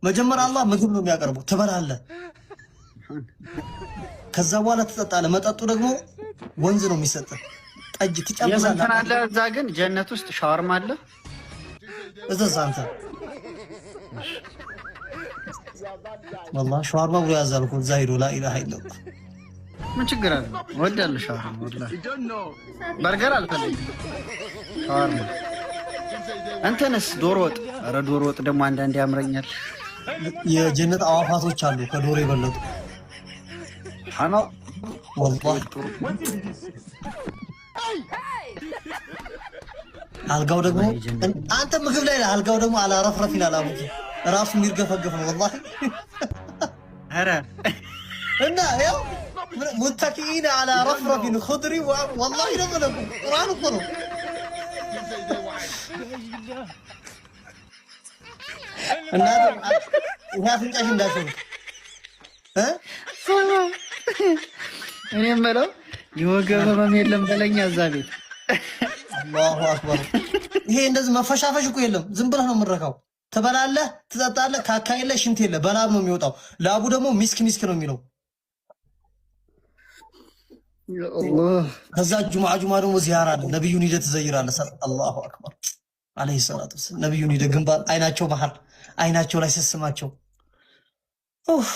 መጀመሪያ አላህ ምግብ ነው የሚያቀርበው፣ ትበላለህ። ከዛ በኋላ ትጠጣለህ። መጠጡ ደግሞ ወንዝ ነው የሚሰጥህ። ጠጅ ትጨብሳለህ። የምንትን አለ እዛ ግን ጀነት ውስጥ ሻወርማ አለ። እዘዝ አንተ። والله ሸዋርማ ብሎ ያዛል እኮ እዛ ሄዶ። لا إله إلا الله። ምን ችግር አለ? እወዳለሁ ሻወርማ። والله በርገር አልፈልግም፣ ሻወርማ። እንትንስ ዶሮ ወጥ? ኧረ ዶሮ ወጥ ደግሞ አንዳንዴ ያምረኛል። የጀነት አዋፋቶች አሉ ከዶሮ የበለጡ። ሐና። والله አልጋው ደግሞ አንተ ምግብ ላይ አልጋው ደግሞ على رفرف ይላል። አቡኪ ራሱ የሚርገፈገፍ ነው والله። ኧረ። እና ያው متكئين على رفرف خضر والله ነው የምልህ እኮ፣ ቁርአን እኮ ነው። እና ይሄ አፍንጫሽ እንዳትሆን እ። እኔ የምለው የወገብ ህመም የለም በለኛ እዛ ቤት። الله أكبر። ይሄ እንደዚህ መፈሻፈሽ እኮ የለም። ዝም ብለህ ነው የምረካው። ትበላለህ፣ ትጠጣለህ፣ ካካ የለ፣ ሽንት የለ፣ በላብ ነው የሚወጣው። ላቡ ደግሞ ሚስክ ሚስክ ነው የሚለው። አላህ። ከዛ ጁምዓ ጁምዓ ደግሞ ዚያራ አለ። ነብዩን ሂደህ ትዘይራለህ። الله أكبر عليه الصلاة والسلام። ነብዩን ሂደህ ግንባር አይናቸው መሃል አይናቸው ላይ ስስማቸው፣ ኡፍ።